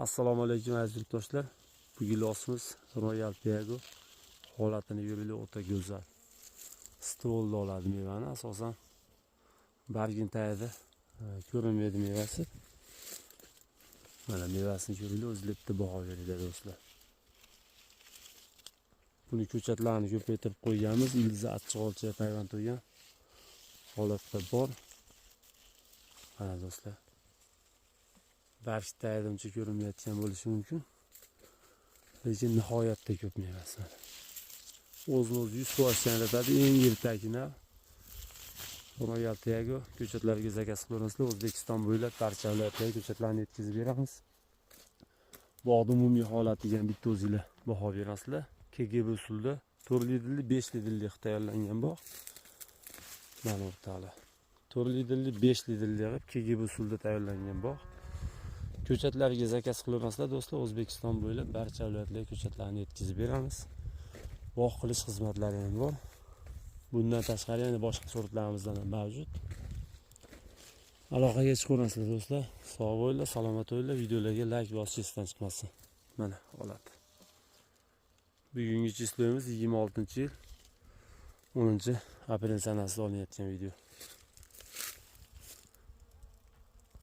Assalomu alaykum, aziz yurtdoshlar. Bu gilosimiz Royal Tiago. Holatini ko'ringlar, o'ta go'zal. Stolda oladi mevani, asosan bargin tagida ko'rinmaydi mevasi. Mana mevasini ko'ringlar, o'zinglar bitta baho beringlar, do'stlar. Buni ko'chatlarini ko'paytirib qo'yganmiz. Ildizi achchiq olchaga payvand qo'ygan holatda bor. Mana, do'stlar. Barg tagida uncha ko'rinmayotgan bo'lishi mumkin. Lekin nihoyatda ko'p mevasi. O'zini o'zi 100% chanlatadi. Eng ertaki nav. Royal Tiago ko'chatlarga zakaz qilaverasizlar. O'zbekiston bo'ylab barcha viloyatlarga ko'chatlarni yetkazib beramiz. Bog'ni umumiy holatiga ham bitta o'zinglar baho berasizlar. KGB usulda 4 litrli, 5 litrli qilib tayyorlangan bog'. Mana, o'rtoqlar. 4 litrli, 5 litrli qilib KGB usulda tayyorlangan bog'. Ko'chatlarga zakaz qilaverasizlar, do'stlar. O'zbekiston bo'ylab barcha viloyatlarga ko'chatlarni yetkazib beramiz. Bog' qilish xizmatlari ham bor. Bundan tashqari yana boshqa sortlarimizdan ham mavjud. Aloqaga chiqaverasizlar, do'stlar. Sog' bo'linglar, salomat bo'linglar. Videolarga layk bosish esdan chiqmasin. Mana holat. Bugungi число miz 26-yil 10 aprel sanasida olinayotgan video.